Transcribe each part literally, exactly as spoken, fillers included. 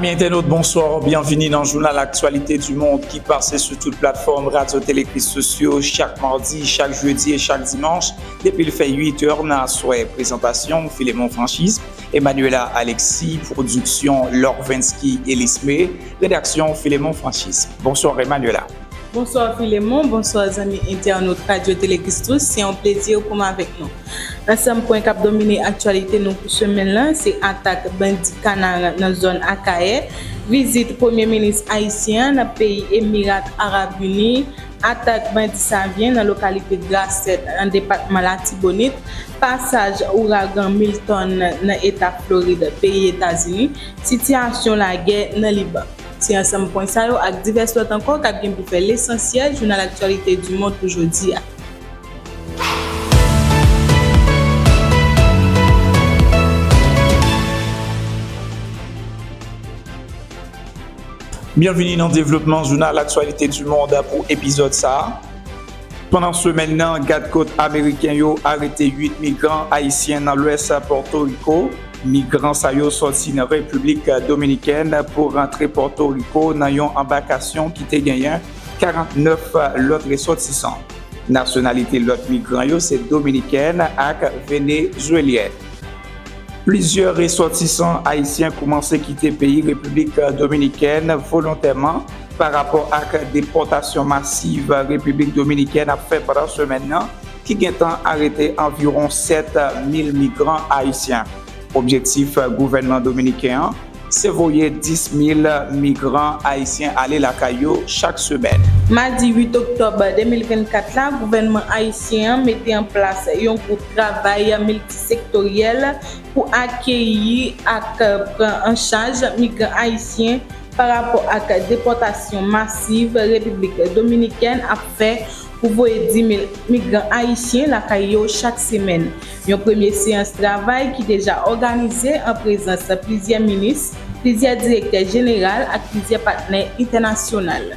Ami entènot, bonswa, byenvini nan jounal Actualité du Monde ki pase sou tout platfòm radyo, tele, rezo sosyo chak madi, chak jedi e chak dimanch depi l fè uit è nan aswè. Prezantasyon, Filemon Franchis, Emmanuela Alexis, pwodiksyon, Lorvensky Elisme, redaksyon, Filemon Franchis. Bonswa, Emmanuela. Bonswa Filemon, bonswa zanmi entènot Radyo Tele Christus, se yon plezi pou m avèk nou. Ansanm pwen k ap domine aktyalite nou pou semèn lan, se atak bandi Kanar nan zòn Akayè, vizit premye minis ayisyen an nan peyi Emirat Arab Ini, atak bandi Savyen nan lokalite Grasèt nan depatman Latibonit, pasaj ouragan Milton nan eta Florid, peyi Etazini, sitiyasyon lagè nan Liban. Se ansanm pwen sa yo ak divès lòt ankò k ap gen pou fè lesansyèl jounal Actualité du Monde pou jodi a. Byenvini nan devlopman jounal Actualité du Monde pou epizòd sa a. Pandan semèn nan, gad kot ameriken yo arete uit migran ayisyen nan lwès Pòtoriko. Migran sa yo sòti nan Repiblik Dominikèn pou rantre Pòtoriko nan yon anbakasyon ki te genyen karantnèf lòt resòtisan. Nasyonalite lòt migran yo se dominikèn ak venezwelyèn. Plizyè resòtisan ayisyen koumanse kite peyi Repiblik Dominikèn volontèman pa rapò ak depòtasyon masiv Repiblik Dominikèn ap fè pandan semèn nan, ki gentan arete anviwon sèt mil migran ayisyen. Objektif gouvènman dominiken an se voye dis mil migran ayisyen ale lakay yo chak semèn. Madi uit oktòb de mil vennkat la, gouvènman ayisyen an mete an plas yon gwoup travay miltisektoryèl pou akeyi ak pran an chaj migran ayisyen pa rapò ak depòtasyon masiv Repiblik Dominikèn ap fè pou voye dis mil migran ayisyen lakay yo chak semèn. Yon premye seyans travay ki deja òganize an prezans plizyè minis, plizyè direktè jeneral ak plizyè patnè entènasyonal.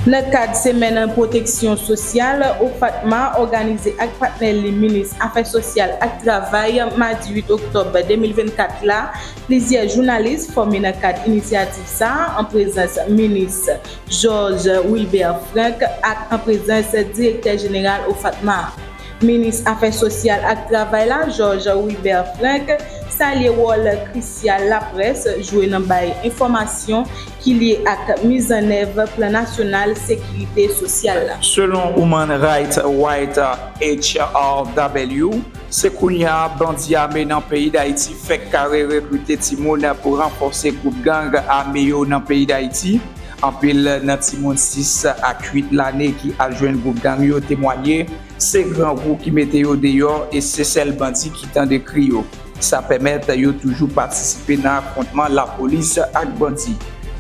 Nan kad Semèn Pwoteksyon Sosyal, OFATMA òganize ak patnè li Minis Afè Sosyal ak Travay, madi uit oktòb de mil vennkat la, plizyè jounalis fòme nan kad inisyativ sa a, an prezans Minis Georges Wilbert Franck ak an prezans Direktè Jeneral OFATMA a. Minis Afè Sosyal ak Travay la, Georges Wilbert Franck, salye wòl krisyal laprès jwe nan bay enfòmasyon ki lye ak mizannèv Plan Nasyonal Sekirite Sosyal la. Selon Human Rights Watch, H R W, se kounye a bandi ame nan peyi Dayiti fèk kare rekrite timoun pou ranfòse gwoup gang ame yo nan peyi Dayiti. Anpil nan timoun sis ak uit lane ki al jwenn gwoup gang yo temwanye se grangou ki mete yo deyò e se sèl bandi ki tande kri yo. Sa pèmèt yo toujou patisipe nan afwontman lapolis ak bandi.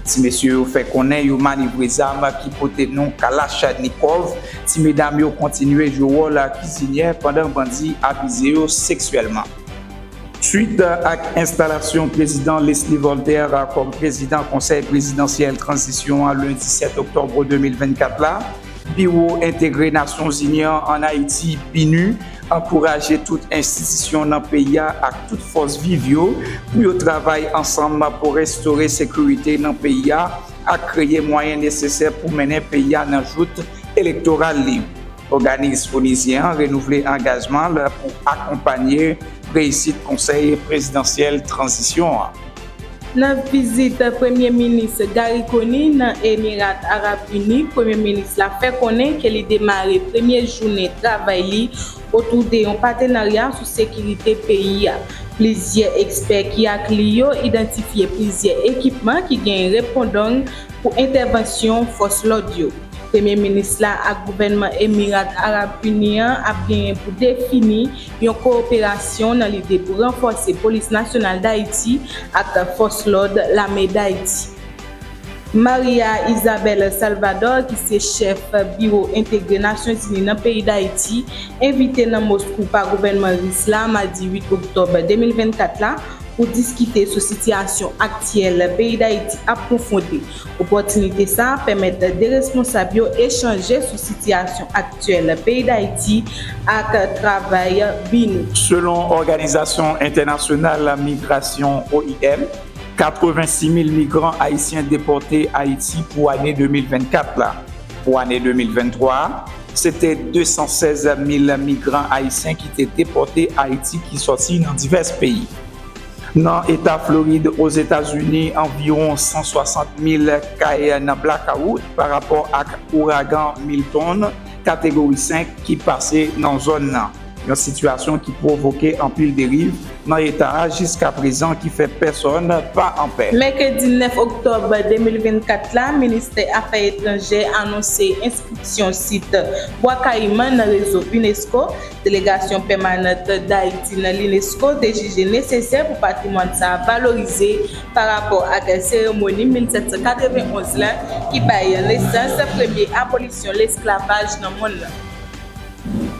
Ti mesye yo fè konnen yo manevre zam ki pote non Kalachnikòv. Ti medam yo kontinye jwe wòl kizinyè pandan bandi abize yo seksyèlman. Swit ak enstalasyon Prezidan Leslie Voltaire kòm prezidan Konsèy Prezidansyèl Tranzisyon an lendi sèt oktòb de mil vennkat la, Biwo Entegre Nasyonzini an ann Ayiti, BINUH, ankouraje tout enstitisyon nan peyi a ak tout fòs viv yo pou yo travay ansanm pou restore sekirite nan peyi a ak kreye mwayen nesesè pou mennen peyi a nan jout elektoral li. Òganis onizyen an renouvle angajman l pou akonpanye reyisit Konsèy Prezidansyèl Tranzisyon an. Nan vizit Premye Minis Garry Conille nan Emirat Arab Ini, Premye Minis la fè konnen ke li demare premye jounen travay li otou de yon patenarya sou sekirite peyi a. Plizyè ekspè ki ak li yo idantifye plizyè ekipman ki gen repondong pou entèvansyon fòs lòd yo. Premye Minis la ak gouvènman Emirat Arab Ini an ap genyen pou defini yon kowoperasyon nan lide pou ranfòse Polis Nasyonal Dayiti ak fòs lòd Lame Dayiti. Maria Isabel Salvador, ki se chèf Biwo Entegre Nasyonzini nan peyi Dayiti, envite nan Moskou pa gouvènman ris la madi uit oktòb de mil vennkat la pou diskite sou sitiyasyon aktyèl peyi Dayiti ap konfwonte. Opòtinite sa a pèmèt de responsab yo echanje sou sitiyasyon aktyèl peyi Dayiti ak travay BINUH. Selon Òganizasyon Entènasyonal Migrasyon, O I M, Katrevensis mil migran ayisyen depòte Ayiti pou ane de mil vennkat la. Pou ane de mil venntwa a, se te de san sèz mil migran ayisyen ki te depòte Ayiti ki sòti nan divès peyi. Nan eta Florid, Ozetazini, anviwon san swasant mil kay nan blakawout pa rapò ak ouragan Milton kategori senk ki pase nan zòn nan. Yon sitiyasyon ki pwovoke anpil deriv nan eta a jiskaprezan, ki fè pèsòn pa anpè. Mèkredi nèf oktòb de mil vennkat la, Ministè Afè Etranjè anonse enskriksyon sit Bwa Kayiman nan rezo unesco. Delegasyon pèmanant Dayiti nan l'unesco te jije nesesè pou patrimwàn sa a valorize pa rapò ak seremoni mil sèt san katrevenonz la ki bay nesans premye abolisyon lesklavaj nan monn nan.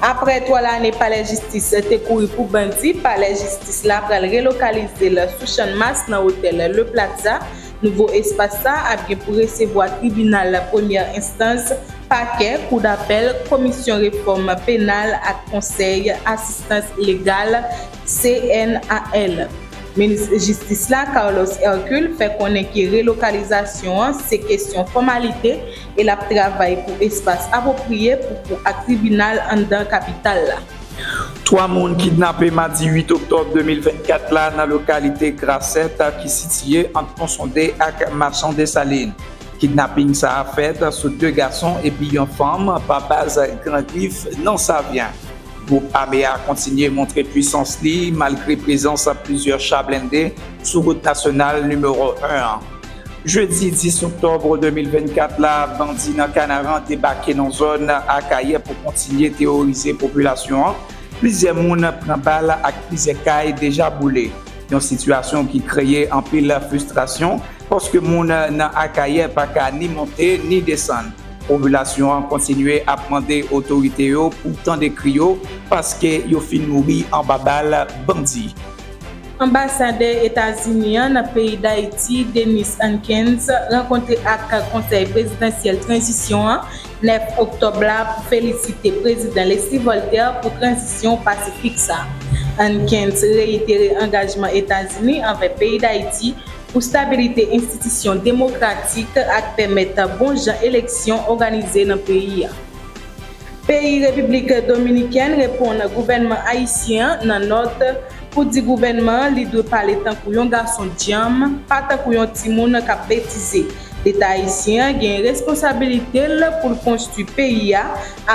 Apre twa lane Palè Jistis te kouri pou bandi, Palè Jistis la pral relokalize l sou Channmas nan otèl Le Plaza. Nouvo espas sa a ap gen pou resevwa tribinal premyè enstans, pakè, kou dapèl, komisyon refòm penal ak konsèy asistans legal, C N A L. Minis jistis la, Carlos Hercule, fè konnen ke relokalizasyon an se kesyon fòmalite e l ap travay pou espas apwopriye pou kou ak tribinal anndan kapital la. Twa moun kidnape madi uit oktòb de mil vennkat la nan lokalite Grasèt ki sitiye ant Pon Sonde ak Machan Desalin. Kidnaping sa a fèt sou de gason epi yon fanm pa baz Gran Grif nan Savyen. Gwoup ame a kontinye montre pwisans li malgre prezans plizyè cha blende sou wout nasyonal nimewo en an. Jedi dis oktòb de mil vennkat la, bandi nan Kanaran debake nan zòn Akayè pou kontinye teworize popilasyon an. Plizyè moun pran bal ak plizyè kay deja boule. Yon sitiyasyon ki kreye anpil fristrasyon paske moun nan Akayè pa ka ni monte ni desann. Popilasyon an kontinye ap mande otorite yo pou tande kri yo paske yo fin mouri anba bal bandi. Anbasadè Etazini an nan peyi Dayiti, Dennis Hankins, rankontre ak Konsèy Prezidansyèl Tranzisyon an nèf oktòb la pou felisite Prezidan Leslie Voltaire pou tranzisyon pasifik sa. Hankins reyitere angajman Etazini anvè peyi Dayiti pou stabilite enstitisyon demokratik ak pèmèt bon jan eleksyon òganize nan peyi a. Peyi Repiblik Dominikèn reponn gouvènman ayisyen an nan nòt pou di gouvènman an li dwe pale tankou yon gason djanm, pa tankou yon timoun k ap betize. Leta ayisyen an gen responsabilite l pou l konstwi peyi a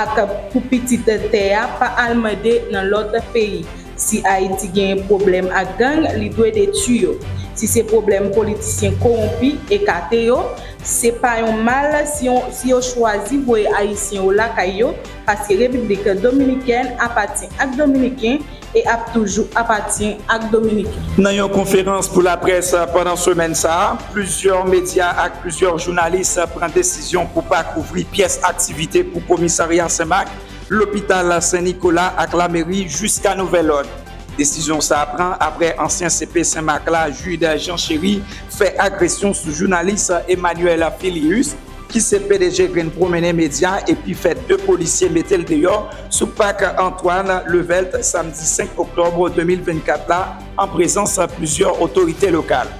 ak pou pitit tè a pa al mande nan lòt peyi. Si Ayiti genyen pwoblèm ak gang, li dwe detwi yo. Si se pwoblèm politisyen kowonpi, ekate yo, se pa yon mal si yo, si yo chwazi voye Ayisyen yo lakay yo, paske Repiblik Dominikèn apatyen ak Dominiken e ap toujou apatyen ak Dominiken. Nan yon konferans pou laprès pandan semèn sa a, plizyè medya ak plizyè jounalis pran desizyon pou pa kouvri pyès aktivite pou komisarya Senmak, lopital Sen Nikola ak lameri jiska nouvèl òd. Desizyon sa a pran apre ansyen C P Senmak la, Jude Jean Chéry, fè agresyon sou jounalis Emmanuel Filius, ki se P D G Grenn Pwomennen Medya, epi fè de polisye mete l deyò sou Pak Antoine Levelt, samdi senk oktòb de mil vennkat la, an prezans plizyè otorite lokal.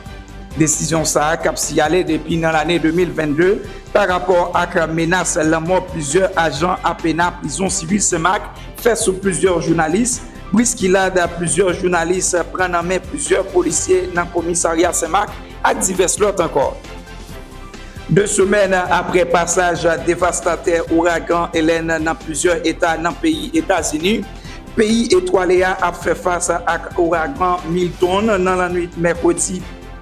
Desizyon sa a, k ap siyale depi nan lane de mil vennde, pa rapò ak menas lanmò plizyè ajan apena prizon sivil Senmak fè sou plizyè jounalis, briskilad plizyè jounalis pran nan men plizyè polisye nan komisarya Senmak ak divès lòt ankò. De semèn apre pasaj devastatè ouragan Helene nan plizyè eta nan peyi Etazini, peyi etwale a ap fè fas ak ouragan Milton nan lannwit mèkredi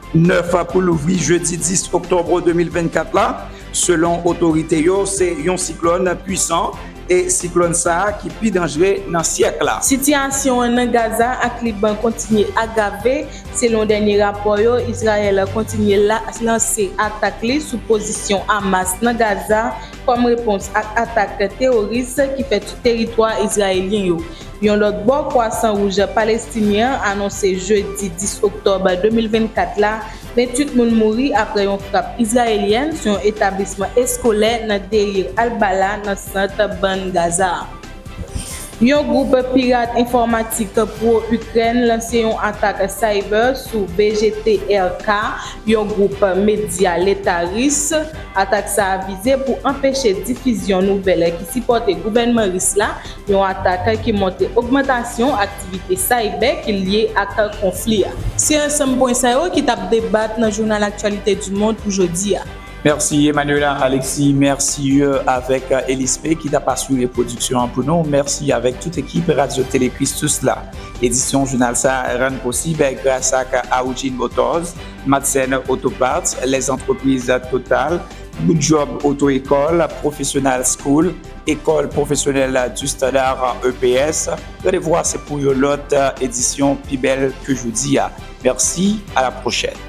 nèf pou louvri jedi dis oktòb de mil vennkat la. Selon otorite yo, se yon siklòn pwisan e siklòn sa a ki pi danjre nan syèk la. Sitiyasyon an nan Gaza ak Liban kontinye agrave. Selon dènye rapò yo, Izrayèl kontinye la, lanse atak li sou pozisyon Hamas nan Gaza kòm repons ak atak teworis ki fèt sou teritwa izrayelyen yo. Yon lòt bò, Kwasan Wouj Palestinyen an anonse jedi dis oktòb de mil vennkat la, venntuit moun mouri apre yon frap izrayelyèn sou yon etablisman eskolè nan Deir al-Balah, nan sant Bann Gaza a. Yon gwoup pirat enfòmatik pwo-Ikrèn lanse yon atak cyber sou B G T R K, yon gwoup medya leta ris. Atak sa a vize pou anpeche difizyon nouvèl ki sipòte gouvènman ris la, yon atak ki montre ogmantasyon aktivite cyber ki lye ak konfli a. Se ansanm pwen sa yo ki t ap debat nan jounal Actualité du Monde pou jodi a. Mèsi Emmanuela Alexis, mèsi avèk Elispe ki t ap asire pwodiksyon an pou nou, mèsi avèk tout ekip Radyo Tele Christus la. Edisyon jounal sa a rann posib gras ak Aujin Motors, Madsen Auto Parts, lèzantrepriz Total, Good Job Auto École, Professional School, École Professionnelle du Standard E P S. Randevou a se pou yon lòt edisyon pi bèl ke jodi a. Mèsi, a la pwochèn.